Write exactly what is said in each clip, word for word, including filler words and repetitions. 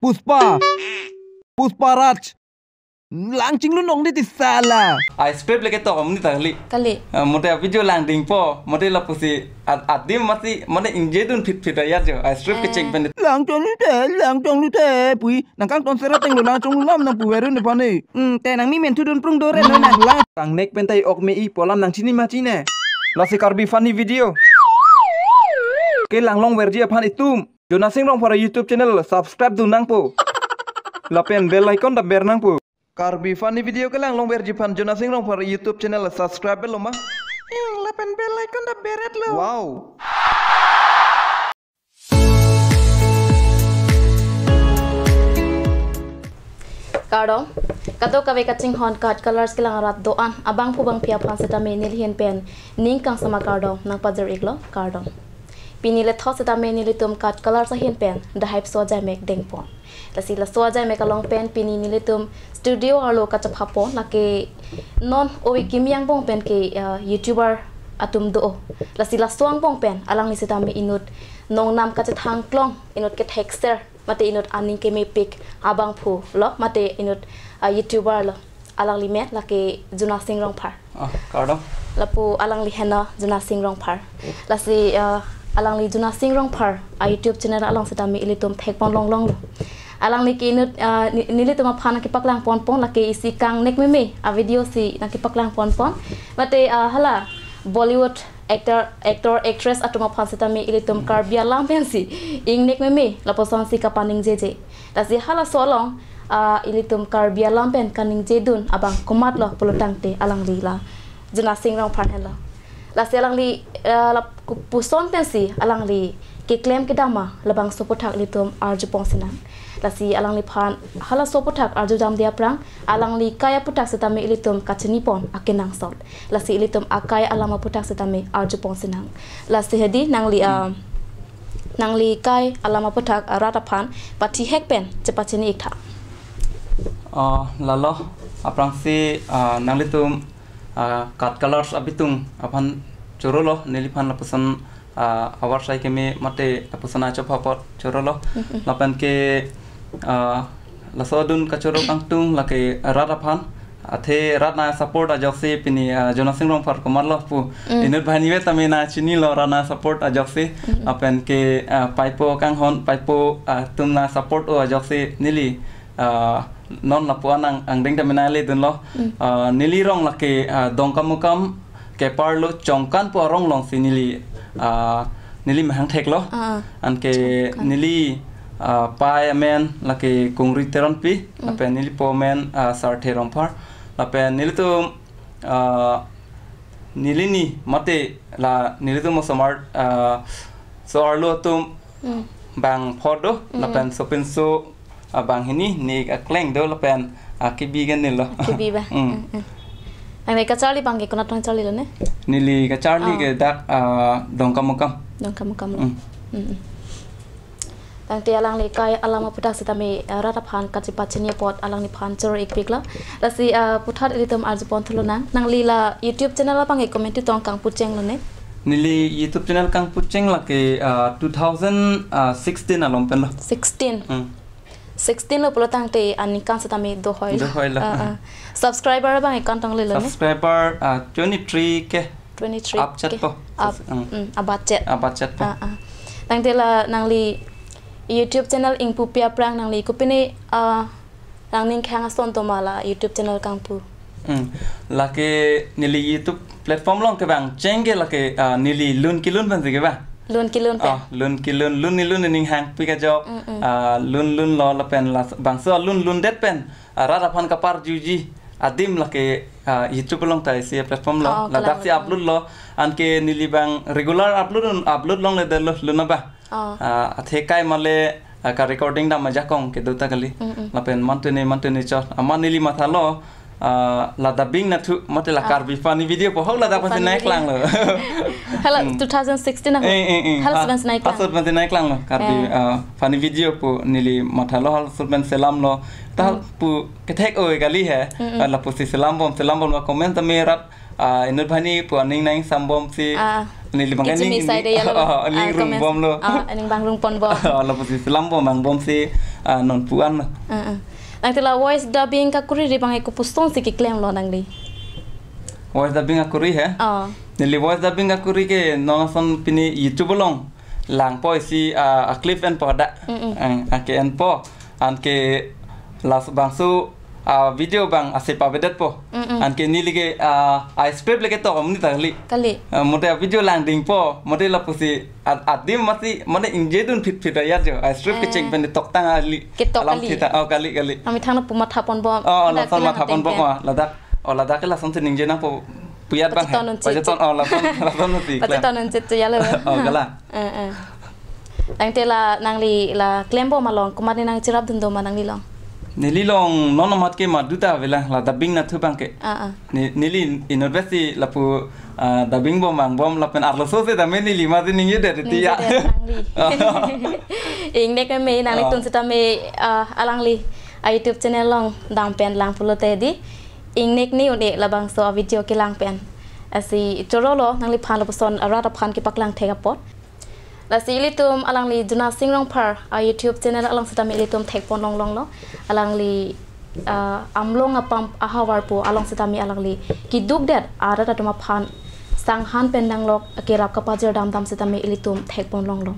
Pushpa. Pushpa Raj. Lang chinglu nong di ti sala. A script leke tok om ni ta kali. Kali. Ah, mote a video lang dingpo. Mote lapusi ad-, adim mati, mote ingjedun phit phit ayat jo. A script Eh. kecheng pen. Lang chong lu te, lang chong lu te, pui. Nang kangton sera tenglo lang chong lam nang pu verun de pani. Hmm, te nang mi men thudun prung do re no nang. Lang. Tang nek pen tai ok me-i pu alam nang chini ma chine. Lasi Karbi funny video kelang longverji aphan itum Jona Sing Rongphar YouTube channel subscribe dun nangpo. Lapen bell icon ta ber nangpo. Karbi funny video kelang longverji aphan Jona Sing Rongphar YouTube channel subscribe lo ma? Ing, lapen bell icon ta beret lo. Wow. Kardom, kadokave kachinghon Kat Colors kelang arat do-an abangphu bangphi aphan setame nelihin pen ning kangsama kardom nangpajir iklo, kardom. Pini lethot setame nelitum Kat Colors ahin pen dahai pso ajai mek dengpon. Lasi laso ajai mek along pen pini nelitum studio arlo kachephapon, lake non ove kimi angbong pen ke, eh, YouTuber atum do. Lasi laso angbong pen alangli setame inut nongnam kachethang klong, inut kethekser, mate inut aning kemepik abangphu lo, mate inut, ah, YouTuber lo. Alangli men lake Jona Sing Rongphar. Ah, kardom. Lapu alangli henlo Jona Sing Rongphar. Lasi, ah, alangli Jona Sing Rongphar a YouTube channel along setame ilitum thekpon longlong lo. Alangli ke inut, ah, ni-, nelitum aphan nangkepaklang ponpon, lake isi kangnek meme a video si nangkepaklang ponpon. Mate, ah, hala Bollywood actor, actor, actress atum aphan setame ilitum Karbi alam pensi ingnek meme lapuson si kapaningjeje. Lasi halaso along, ah, ilitum Karbi alam pen kaningjedun abang komatlo pulotangte alangli la Jona Sing Rongphar henlo. Lasi alangli, ah, lapuson pensi alangli keklem kedam ma labangso aputhak ilitum arjupon sinang. Lasi alangliphan halaso aputhak arjudamde aphrang alangli kai aputhak setame ilitum kachinipon akenangsot. Lasi ilitum akai alam aputhak setame arjupon sinang. Lasi hedi nangli, ah, nangli kai alam aputhak arat aphan pathihek pen chepachini iktha. Ah, lalo, aphrangsi, ah, nanglitum, ah, Kat Colors abitung aphan chorolo, neliphan lapuson, ah, avar sai keme mate lapuson achophapot chorolo. Mm-mm. Lapen ke, ah, laso adun kachoro kangtung lake rat aphan. Athe rat nangsupport ajoksi pini, ah, Jona Sing Rongphar komatlo pu. Mm. Inut banghini vet tame nangchinilo rat nangsupport ajoksi. Mm-mm. Lapen ke, ah, paipo kanghon, paipo, ah, atum nangsupport o ajoksi neli, ah, non lapu-an ang, angdeng tame nangledunlo. Mm. Ah, neli rong lake, ah, Dongkamukam keparlo Chongkan pu arong alongsi neli, ah, neli mahang theklo. Ah, anke Chongkan. Neli, ah, pai amen lake Kungri Teronpi, mm, lapen neli po amen, ah, Sarthe Rongphar. Lapen nelitum, ah, neli ni mate la nelitum osomar, ah, so-arlo atum, mm, bang pho do, mm, lapen sopinso, ah, banghini, ni akleng do lapen, ah, kebi ke nelo. Kebi ba. Mm. Mm, mm. Nangli kacharli abang ke konat nangcharlilo ne? Neli kacharli, ah, ke dak, ah, Dongkamukam. Dongkamukam lo. Mm. Mm, mm. Tangte alangli kai alam aputhak setame, ah, rat aphan kachepachini apot alangliphan choro ikpiklo. Lasi, ah, puthot ilitum arjupon thulonang. Nangli la YouTube channel abang ke komantu tong kangpuchenglo ne? Neli YouTube channel kangpucheng lake, ah, two thousand sixteen along penlo. Sixteen. Mm. Sixteen lo pulotangte aningkan setame dohoilo. Dohoilo. Ah, ah. Subscriber abang ikan tonglelo ne? Subscriber, ah, twenty-three K. Twenty-three K. Up chetpo. Up, mm, mm, abat chet. Abat chetpo. Ah, ah. Tangte la nangli YouTube channel ingpupe aphrang nangli kopine, ah, nangning khang ason toma la YouTube channel kangpu? Hmm. Lake neli YouTube platform along kevangcheng ke lake, ah, neli lun kelun pensi kevang. Lun kelun pen? Ah, lun kelun, lun ni lun ni ning hangpik ajok. Mm, mm. Ah, lun lun lo lapen la bangso lun lun det pen, ah, rat aphan kaparjuji adim lake, ah, YouTube along ta isi platform lo. Oh, ladaksi kalang upload lo. Anke neli bang regular upload, upload longledetlo lun abang. Oh. Ah, athe kai male, ah, ka recording dam ajakong kedo ta kali. Mm, mm. Lapen mantene mantene chot. Amat neli mathalo, ah, la dubbing nathu mate la, ah, Karbi funny video po ho ladak pasi Funny nai video. Klanglo. Hala, hmm, two thousand sixteen ako. Eh, eh, eh. Hal, ha, suban sinai klang. Hal suban sinai klanglo. Karbi, eh, ah, funny video po neli mathalo hal suban selamlo. Ta, hmm, pu kethek oi kali he. Mm, mm. Ah, lapusi selambom, selambom lo comment tame rat, ah, inut banghini pu aning nang sambom si. Ah. Neli bang kechini ning, sai de ya lo. Ah, ning, ah, rung comment bom lo. Ah, ning bang rung pon bom. Ah, lapusi selambom bang bom si. Ah, non pu-an lo. Ah, ah. Nangte la voice dubbing kakuri ri bang ke kopuson si keklem lo nangli? Voice dubbing akuri he? Oh. Neli voice dubbing akuri ke non ason pini YouTube along langpo isi, ah, a clip enpo da. Mm, mm. Ang, anke enpo. Anke labangso, ah, video bang ase pavedetpo. Mm, mm. Anke neli ke, ah, a script le ketok amonit ta kali. Kali. Ah, mate a video langdingpo, mate lapusi ad-, adim masi, mane ingjedun phit phit ayat jo. A script Eh. kecheng pen toktang kali. Ketok Alam kali. thita, oh, kali, kali. Amethang lapu mathaponbom. Oh, Dak lason kelang mathaponbom, ateng pen. oh, ladak. Oh, ladak ke lason si ningje nangpo pu ayat bang he. Pacheton un chit. Pacheton, oh, lason, lason mati. Pacheton un chit ya lo. Oh, kala. Eh, eh. Nangte la nangli la klembom along, komatne nangcherapdun do ma nangli along? Neli along non amat ke madu ta avelang, la dubbing nathu bang ke. Ah, ah. Ne-, neli inut besi lapu, ah, dubbing bom vangbom lapen arloso setame neli masi ningjedet ti ya. Ningjedet nangli. Ingnek meme nangli Ah. tun setame, ah, alangli a YouTube channel along dam pen lang pulote di. Ingnek ni un-e labangso a video kelang pen. Lasi choro lo nangliphan lapuson arat aphan kepaklang thek apot. Lasi ilitum alangli Juna Sing Rongphar a YouTube channel along setame ilitum thekpon longlong lo. Alangli, ah, Amlong Apam Ahavar pu along setame alangli kedukdet arat atum aphan sanghan pen danglok kerap kapajir damdam setame ilitum thekpon longlo.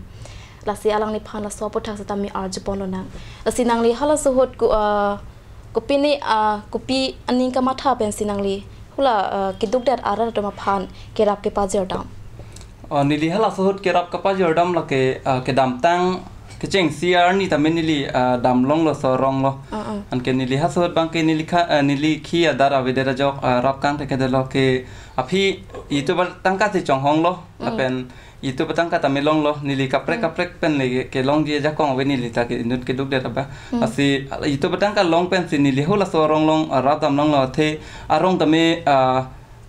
Lasi alangliphan laso aputhak setame arjupon lonang. Lasi nangli halaso ahut ku, ah, kopine, ah, kopi aning kamatha pensi nangli hula, ah, kedukdet arat atum aphan kerap kepajir dam? Oh, neli halaso ahut kerap kapajir dam lake, ah, kedamtang kechengsi arni tame neli, ah, dam longlo, so rong lo. Ah, ah. Anke neli halaso ahut bang ke neli kha, ah, neli khi adar avedet ajok, ah, rap kangthekthedet lo ke aphi YouTube tangka si chonghong lo. Mm. Lapen YouTube tangka tame longlo, neli kaprek Mm. kaprek pen le ke longji ajakong ave neli ta ke inut kedukdet aba. Mm. Lasi YouTube tangka long pensi neli halaso arong along, ah, rap dam longlo, athe arong tame, ah,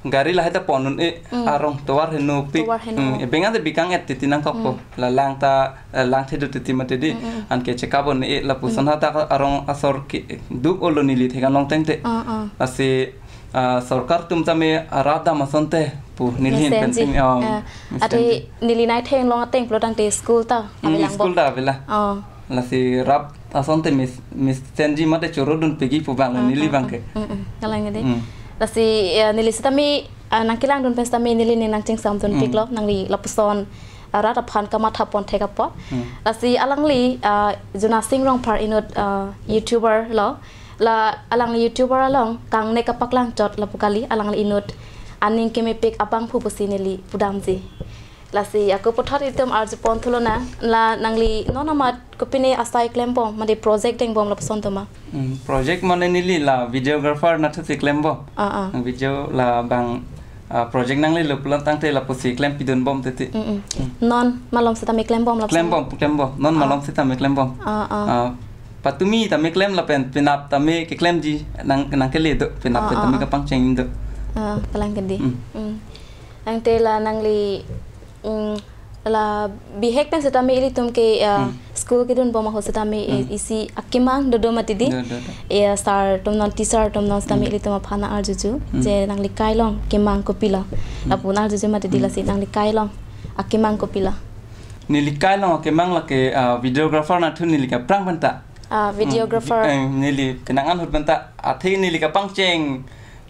gari lahai ta pon un-e, Mm. arong tovar henopik. Tovar heno. Mm, ebeng ante bikang et titi nangkokpo. Mm. La lang ta, eh, lang thedu titi mati di. Mm, mm. Anke check up un-e lapuson Mm. hadak arong asor keduk olo neli thekan long tangte. Ah, ah. Lasi, ah, sorkar atum tame, ah, rap dam asonte pu neli hin Mesenji. penting, oh, Ah, mesenji. Ate neli nai theklong ateng pulotangte school ta Mm, avelang school bo. ta avela. Oh. Lasi rap asonte mes-, mesenji mate chorodun pegi pu bang Ah, neli ah, bang ah. ke. Mm, mm. Kalang ade. Mm. Lasi, ya, neli setame, ah, nangkelangdun pen setame neli ne nangchingsamdun Mm. piklo, nangli lapuson, ah, rat aphan kamathapon thek apot. Mm. Lasi alangli, ah, Juna Sing Rongphar inut, ah, YouTuber lo. La alangli YouTuber along kangnek kapaklang chot lapu kali, alangli inut aning kemepik abangphu pusi neli pudamji. Lasi ako puthot itum arjupon thu lonang, la nangli non amat kopine asai klembom, mate project dengbom lapuson atum ma? Hmm, project mane neli la videographer nathu si klembom. Ah, ah. Video la bang, ah, project nanglelo pulotangte lapusi klempidunbom titi. Mm, mm. Hmm. Non malom setame klembom lapuson? Klembom, klembom. Non Ah. malom setame klembom. Ah, ah. Ah, patumi tame klem lapen penap tame keklemji nang, nangkele do, penap Ah, tame ah. kapangcheng do. Ah, kalang kedi. Hmm. Hmm. Nangte la nangli, mm, la bihek pen setame ilitum ke, ah, Hmm. school kedunbom ahut setame, eh, Hmm. isi akemang dodo mati di. Do, do, do. Eh, sir atum non, teacher atum non setame Hmm. ilitum aphan arjuju. Hmm. Je nangli kai along kemang kopilo. Hmm. Lapu arjuju mati di Hmm. lasi nangli kai along akemang kopilo? Neli kai along akemang lake, ah, videographer nathu neli kaprang penta. Ah, Hmm. videographer. Eh, neli kenangan ahut penta. Athe neli kapangcheng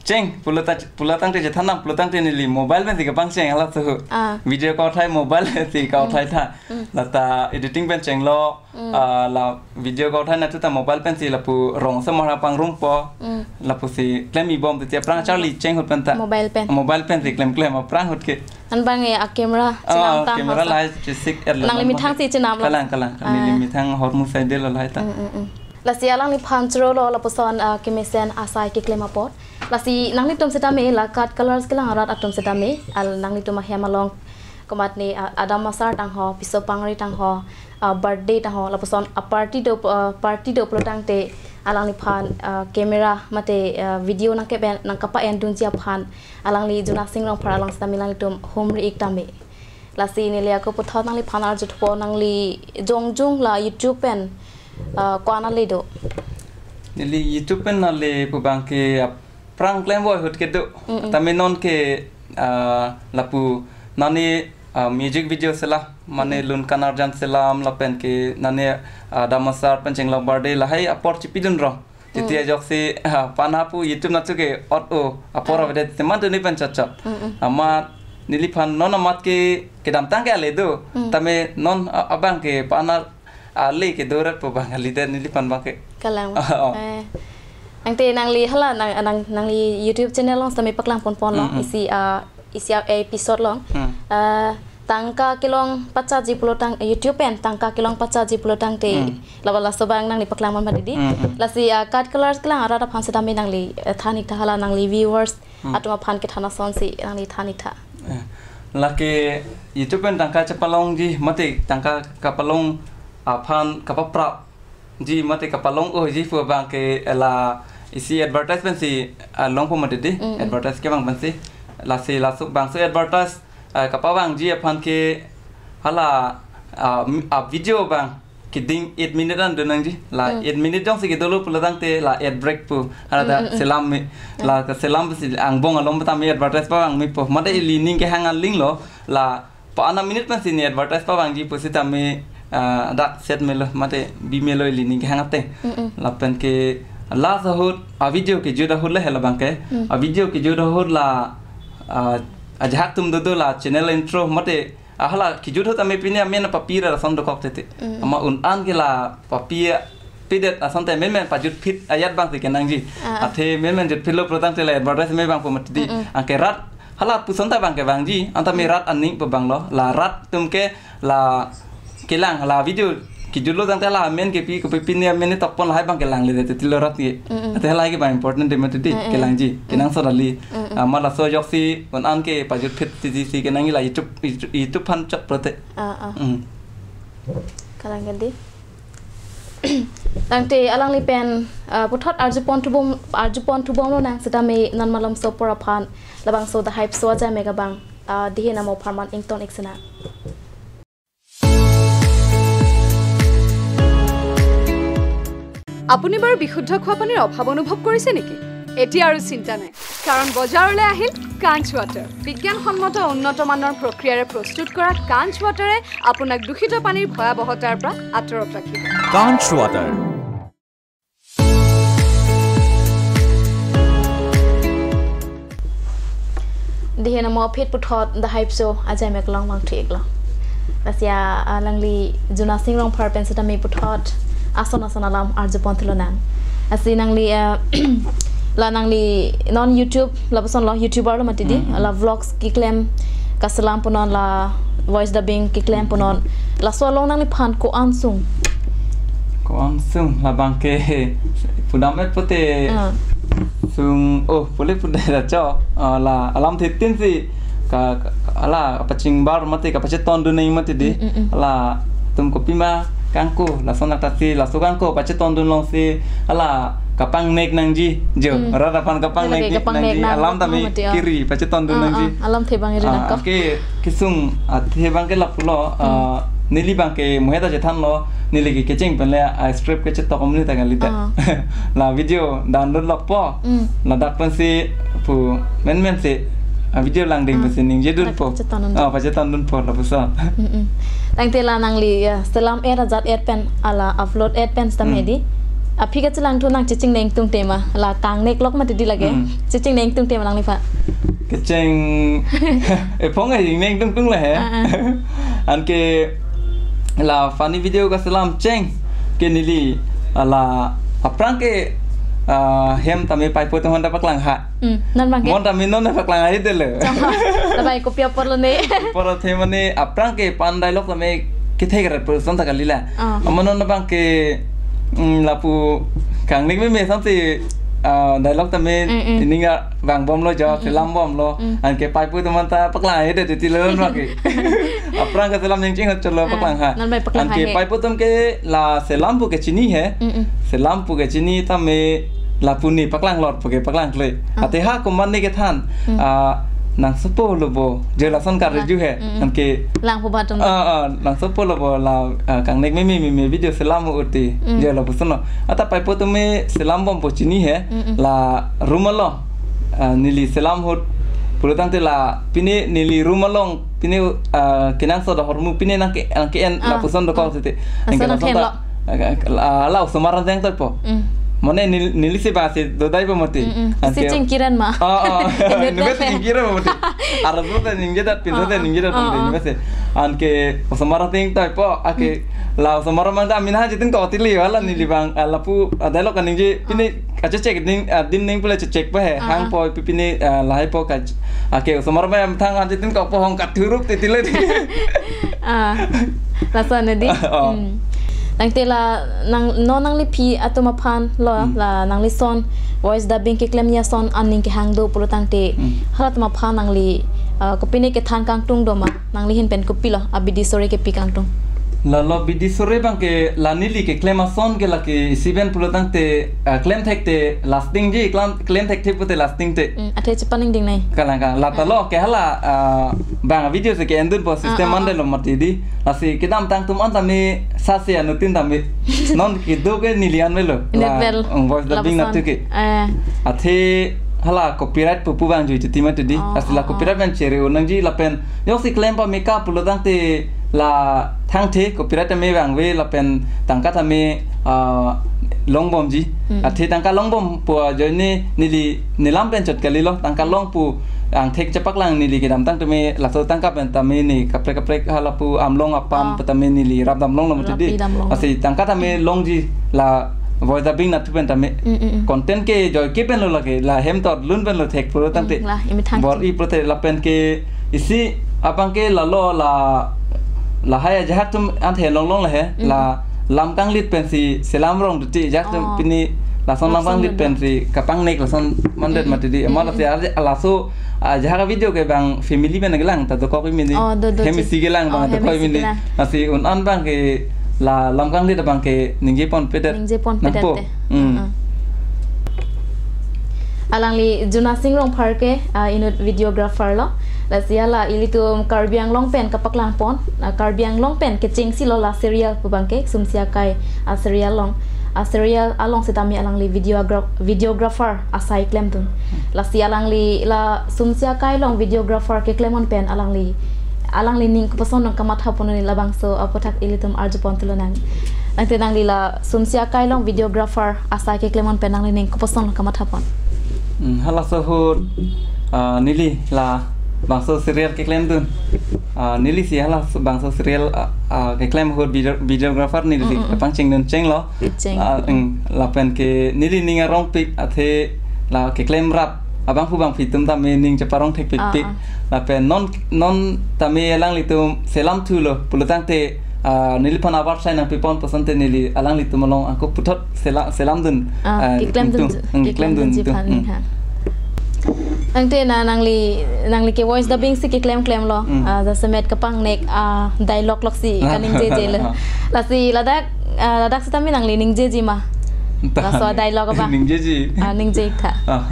cheng, pulota-, pulotangte chethan dam, pulotangte neli mobile pensi kapangcheng halaso ahut. Ah. Video kauthai mobile pensi kauthai Hmm. tha. Hmm. Lata editing pen chenglo, Hmm. ah, la video kauthai nathu ta mobile pensi lapu rong semar apang rungpo. Hmm. Lapusi klembom titi aphrang charli cheng ahut penta. Mobile pen. Mobile pensi klem klem aphrang ahut ke. An bang e a camera Oh, chenam tang camera hasa. Lahai chesik er Nangli lang methang bang. si chenam lo. Kalang, kalang. Ah. Neli methang hormu sai de lo lahai ta. Mm, mm, mm. Lasi alangliphan choro lo lapuson, ah, kemesen asai keklem apot. Lasi nanglitum setame la kat colors kelang arat atum setame, al nanglitum ahem along komatne, ah, adam asar tangho, piso pangri tangho, ah, birthday tangho, lapuson a party do, ah, party do pulotangte alangliphan, ah, camera mate, ah, video nangkep-, nangkapa-endunji aphan alangli Juna Sing Rongphar along setame nanglitum humri-ik tame. Lasi neli ako puthot nangliphan arjuthupo, nangli jongjung la YouTube pen, ah, ko-an ale do? Neli YouTube pen ale pu bang ke aphrang klembom ahut ke do. Mm, mm. Tame non ke, ah, lapu nani ah, music video selam, mane lun kanarjan selam lapen ke nane, ah, Damasar pen Chenglok Birthday lahai apor chipidun rong. Titi ajoksi, ah, pana pu YouTube nangchok ke ot o apor avedet teman tuni pen chot chot. Amat neliphan non amat ke kedamtang ke ale do. Tame non, ah, abang ke pana ale kedo rat pu abang kalidet neliphan abang ke. Kalang. Oh. Eh. Tangte nangli hala nang, nang, nangli YouTube channel along sitame paklang ponpon lo. Isi, ah, isi a episode along. Ah, tangka kelong pachaji pulotang, eh, YouTube pen tangka kelong pachaji pulotangte. Laba laso abang nangli paklang ponpon ma didi. Lasi, ah, cut colors kelang arat aphan sitame nangli, eh, than iktha hala nangli viewers atum aphan kethan asonsi nangli than iktha. Eh, lake YouTube pen tangka chepalongji mate tangka kapalong aphan kapaprapji mate kapalong oji pu abang ke la isi advertise pensi, ah, longpo mati di. Advertise ke abang pensi. Lasi laso bangso advertise, ah, kapavangji aphan ke hala, ah, mi-, ah, video abang keding eight minute an do nangji. La eight minute jongsi kedolo pulotangte la ad break pu. Hala ta selam me. La ke selam si angbong along ta me advertise pavang mepo. Mate ili ning kehang aling lo. La pana minute pensi ne advertise pavangji pusitame, ah, dak set melo mate bi melo ili ning kehang ateng. Lapen ke last ahut a video kejut ahut le hela abang ke. A video kejut ahut la, ah, ajahak atum dodo la channel intro mate, ah, hala kejut ahut tame pine amen papi ra lason dokok tete. Amat un an ke la papi pidet asonte menmen pajutphit ajat abangsi kenangji. Ah. Athe menmen jutphitlo pulotangte la advertise me abang pu mati di. Anke rat hala puson ta abang ke vangji, anta me rat aning pu abang lo. La rat atum ke la kelang la video kejutlo tangte la amen kepi kopi pine amen tokpon lahai abang kelangledet tilo rat ke. Athe lahai ke abang important de mati di, kelangji. Kenangsot kali. Amat laso ajoksi un an ke pajutphit titi si kenangji la YouTube, YouTube, YouTube aphan chot pulote. Ah, ah. Kalang kali. Tangte alangli pen, ah, puthot arjupon thubom, arjupon thubom lonang sitame non malom so apor aphan labangso The Hype Show ajai mek abang, ah, dihe namo apharman ington ik sena. আপুনি বাৰু বিশুদ্ধ খোৱা পানীৰ অভাৱ অনুভৱ কৰিছে নেকি? এতিয়া আৰু চিন্তা নাই, কাৰণ বজাৰলৈ আহিল কাঞ্চ ৱাটাৰ। বিজ্ঞানসন্মত উন্নত মানৰ প্ৰক্ৰিয়াৰে প্ৰস্তুত কৰা কাঞ্চ ৱাটাৰে আপোনাক দূষিত পানীৰ ভয়াৱহতাৰ পৰা আঁতৰত ৰাখিব। Kanch Water. Dihe namo aphi puthot The Hype Show ajai mek along vangthu ik lo. Lasi alangli Juna Sing Rongphar pen sitame puthot ason ason alam arjupon thu lonang. Lasi nangli, eh, la nangli non YouTube lapuson lo, YouTuber lo mati di. La vlogs keklem kaselam punon, la voice dubbing keklem punon. Laso along nangliphan ko-an sung? Ko-an sung labang ke pudam et pute. Ah. Sung, oh, pule pute da cho. Ah, la alamthe tin si ka, ka, hala kapachingbar mati, kapachetondun nang mati di. Mm, mm, mm. Hala atum kopima kangko, lason aksi laso kangko pachetondun longsi hala kapangnek nangji jo. Mm. Rat aphan kapangnek, lagi kapangnek nangji. Nang alam tame mati, ah, kiri pachetondun, ah, nangji. Ah, alamthe abang iri, ah, nangkok. Ke kesung athe abang ke lapulo, ah, neli abang ke muheta chethanlo, neli ke kecheng penle a script kechetok om ni ta kali ta. Ah. La video download lokpo. Mm. Ladak pensi pu menmen si a video langding, ah, pensi ningjedunpo. Pachetondunpo. Ah, pachetondunpo lapuson. Mm, mm. Tangte la nangli, ya, selam et ajat et pen, hala upload et pen sitame di. Aphi kachelang thu nang checheng neng tung tema. La kangnek lok mati di lake. Mm. Checheng neng tung tema nangliphan. Kecheng ephong ai neng tung tung la he. Ah, ah. Anke la funny video kaselam cheng ke neli, ah, la aphrang ke, ah, hem tame paipo atum aphanta paklang ha. Hmm, non abang ke? Mon tame non paklang ha delo. Chama, labang kopi apor lo ne. Apor athe mane aphrang ke pan dialogue tame kethe kare person ta kali la. Ah. Amat non abang ke, mm, lapu kangnek meme samsi, ah, dialogue tame, mm, mm, ining a vangbomlo jo, mm, mm, selam bomlo. Mm. Anke paipo atum aphanta paklang ha de titi lo non abang ke. Aphrang ke selam jengcheng cholo, ah, paklang ha. Non abang paklang ha. Anke he, paipo atum ke la selam pu kechini he. Mm, mm. Selam pu kechini tame lapu ne paklang lor pu ke paklang kle. Ah. Athe ha komat ne kethan. Mm. Ah, nang sopo lo bo. Jo lason karju he. Mm, mm. Anke lang pu batum. Ah, ah, nang sopo lo bo la, ah, kangnek meme meme video selam uti. Mm. Jo lapuson lo. Ata paipo atum me selam bompo chini he. Mm, mm. La room along. Ah, neli selam ahut Pulotangte la pine neli room along pine, ah, kenangsot ahormu pine nangke, nangke-en Ah, lapuson dokok ah. Site. Laso Anke nangke-en lason ta, lo. Ah, la, la osomar ateng toipo. Mm. Mane nel-, neli si basi dodai po mati. Mm, mm. Anke si chingkiran ma. Ah, ah. Inut Nebe si vet. Chingkiran po mati. Arlo ta ningjedat, pinso ta Ah, ah. Ningjedat Ah, mati. Ah. Nebe si. Anke osomar ateng toipo. Ake Mm. la osomar mang ta amin ha jitin ko tili wala neli bang, ah, lapu, ah, dialogue kaningje pine Ah. kachechek ning, ah, dim ning pule chechek pa he. Ah, Hang ah. Po pipine, ah, lahai po kaj. Ake osomar mang thang ha jitin ko po hong kathurup titile. Ah. Lason ne di. Oh. Hmm. Tangte la nang, non nangliphi atum aphan lo, Hmm. la nanglison voice dubbing keklemji ason aning kehang do pulotangte. Hmm. Halatum aphan nangli, ah, kopine kethan kangtung do ma, nangli ahin pen kopilo abidi sore kepi kangtung. Lalo bidi sore bangke la neli keklem ason ke lake isi pen pulotangte, ah, klem thekte lasting ji, klem, klem thekthe pute lasting te. Hmm, athe chepaningding nai. Kalang kalang. Lata Ah. lo ke hala, ah, bang video si ke-endun po system Ah, ah, mande ah. Lo mati di. Lasi kedamtang atum an tame sase anuttin tame. Non kedo ke neli an melo. Inut vel. La, um, voice dubbing lapuson. Natu ke. Eh. Athe hala copyright pupu bang jui chuti mati di. Oh, Lasi la oh, copyright oh. Pen chere unang ji lapen. Joksi klem pame ka pulotangte la thangthe copyright tame vangve lapen tangka tame, ah, longbom ji. Hmm. Athe tangka longbom pu ajoine neli nelam pen chot kalilo tangka long pu angthek chepaklang neli kedamtang tame laso tangka pen tame ne kaprek kaprek halapu amlong apam Ah. Pu tame neli rap damlong lo mati di. Rapi damlong. Lasi tangka tame longji la voice dubbing natu pen tame. Mm, mm, mm. Content ke joike pen lo lake la hem tot lun pen lo thek pulotangte. Mm, la, imi thang Bor-i pulote lapen ke isi abangke lalo la, lahai ajahak atum an the longlong lahe, Mm. la lam kanglit pensi selam rong duti ajahak atum Oh. pine lason lam Lason kanglit duti. Pensi kapangnek lason mandet Mm. Mati di. Amo Mm. Lasi ar-, laso ajahak video ke bang family pen kelang ta dokok imi ni. Oh, do, do, Hem do. Isi kelang Oh, bang hem dokok isi imi ni. Kelang. Lasi un an bangke la lam kanglit bangke ningje ponpedet. Ningje ponpedet Nangpo. Te. Hmm. Uh-uh. Alangli Juna Sing Rongphar ke, ah, inut videographer lo. Lasi hala ilitum Karbi Anglong pen kapaklang pon, ah, Karbi Anglong pen kechengsi lo la serial pu bangke, Sumsi Akai, ah, serial along. Ah, serial along sitame alangli videogra-, videographer asai klemdun. Lasi alangli la Sumsi Akai along videographer keklem un pen alangli alangli ning kopuson nang kamatha pon ne labangso aputhak ilitum arju pon tulonang. Nangte nangli la Sumsi Akai along videographer asai keklem un pen nangli ning kopuson nang kamatha pon. Hmm, halaso ahut, ah, neli labangso serial keklemdun. Ah, neli si halaso bangso serial, ah, ah, keklem ahut video-, videographer neli Mm, mm, mm. Kapangchengdun chenglo. Cheng. Ah, eng, lapen ke neli ning arongpik athe la keklem rap abangphu bangphi atum tame ning cheparong thekpikpik. Ah, ah. Lapen non, non tame alanglitum selam thulo pulotangte, ah, neliphan abar sai nangpipon pusonte neli alanglitum along ako puthot sela-, selamdun. Ah, ah, keklemdun ingtung, tu. Hmm, keklemdun keklemdun tu. Jiphan Hmm. Ning ha. Nangte na nangli, nangli ke voice dubbing si keklem klemlo. Hmm. Ah, jasemet kapangnek, ah, dialogue loksi Ah. Kaningjeje lo. Lasi ladak, ah, ladak sitame nangli ningjeji ma. Laso dialogue abang. Ningjeji. Ah, ningje tha. Ah.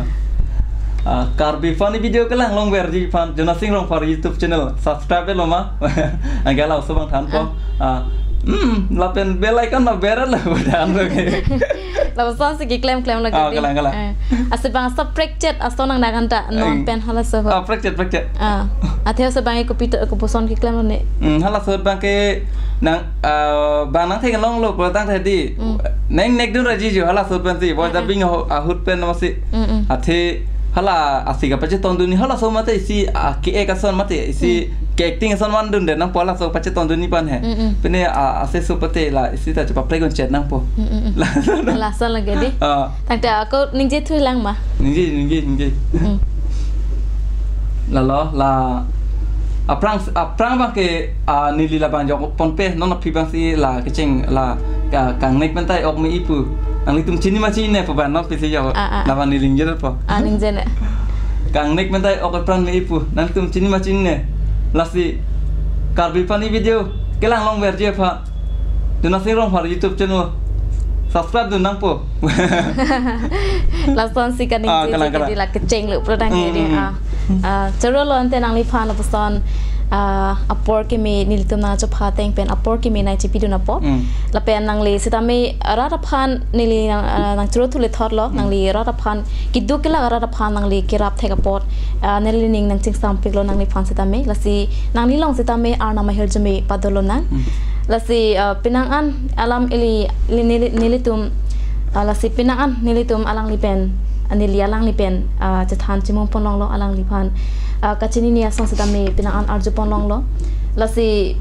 Ah, Karbi Funny Video kelang longverji aphan Juna Sing Rongphar YouTube channel subscribe lo ma. Anke la oso bang thanpo. Ah. Ah. Hmm, lapen bell icon ma ber lo thanpo ke. Lapuson si keklem klemlo ke Ah, di. Kelang, kelang. Eh. Ase bang sa prekchet ason nang nagan ta non Eng. Pen halaso ahut. Ah, prekchet, prekchet. Ah. Athe ase bang kopi to kopuson keklem ne. Hmm, halaso ahut bangke nang, ah, bang nangtheklonglo pulotangte di. Mm. Neng nekdun raji jo halaso ahut pensi. Voice Mm, mm. Dubbing aho-, ahut pen masi. Mm, mm. Athe hala asi kapachetongdunji halaso mate isi, ah, ke-act ason mate isi Mm. Ke-acting ason vandunde nangpo halaso pachetongdunji aphan he. Mm, mm. Pine, ah, ase so pate la isi ta chepaprek un chet nangpo. Mm, mm, mm. La Lason lage di. Ah. Tangte ako ningje thulang ma. Ningje, ningje, ningje. Mm. Lalo, la aphrang, aphrang bangke, ah, neli labang jok ponpe, non aphi bangsi la kecheng la ka-, kangnek pentai ok me-ipu. Nanglitum chini ma chinine pu bang non pisi jok. Ah, ah. Labang neli ningjepo. Ah, ningje ne. Kangnek pentai ok epran me-ipu. Nanglitum chini ma chinine. Lasi Karbi Funny Video kelang longverji aphan Juna Sing Rongphar YouTube channel subscribe dun nangpo. Lason si kaningje Ah, kalang, je kalang. Di la kecheng lo pulotangte di. Mm, mm, mm. Ah, ah, choro lo ante nangliphan lapuson ah, apor keme nelitum nangchopha ateng pen apor keme nangchipidun apot. Mm. Lapen nangli sitame rat aphan neli nang, ah, nangchoro thule thotlo, nangli rat aphan keduk kelak rat aphan nangli kerap thek apot, ah, neli ning nangchingsampiklo nangliphan sitame. Lasi nanglilong sitame Arnam ahirjume padolonang. Mm. Lasi, ah, penang an alam ili, ili neli, nelitum, ah, lasi penang an nelitum alangli pen, ah, neli alangli pen, ah, chethan chimum ponlonglo alangliphan, ah, kachinine asong sitame penang an arju ponlonglo. Lasi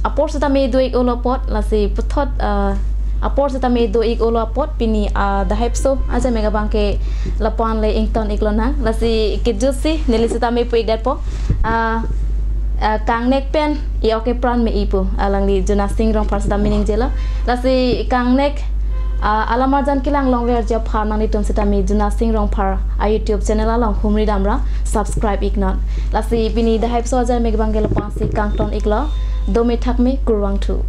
apor sitame do-ik olo apot, lasi puthot, ah, apor sitame do-ik olo apot pini, ah, The Hype Show ajai mega bangke lapu-an le ington-iklonang. Lasi kejutsi neli sitame pu-ikdetpo. Ah, ah, kangnek pen e-ok epran me-i pu alangli Juna Sing Rongphar sitame ningjelo. Lasi kangnek, ah, alamarjan kelang longverji aphan nanglitum sitame Juna Sing Rongphar a-YouTube channel along humri damra subscribe-iknon. Lasi pini The Hype Show ajai mega bangke lapu-ansi kangton-iklo. Dome thakme, kurvangthu.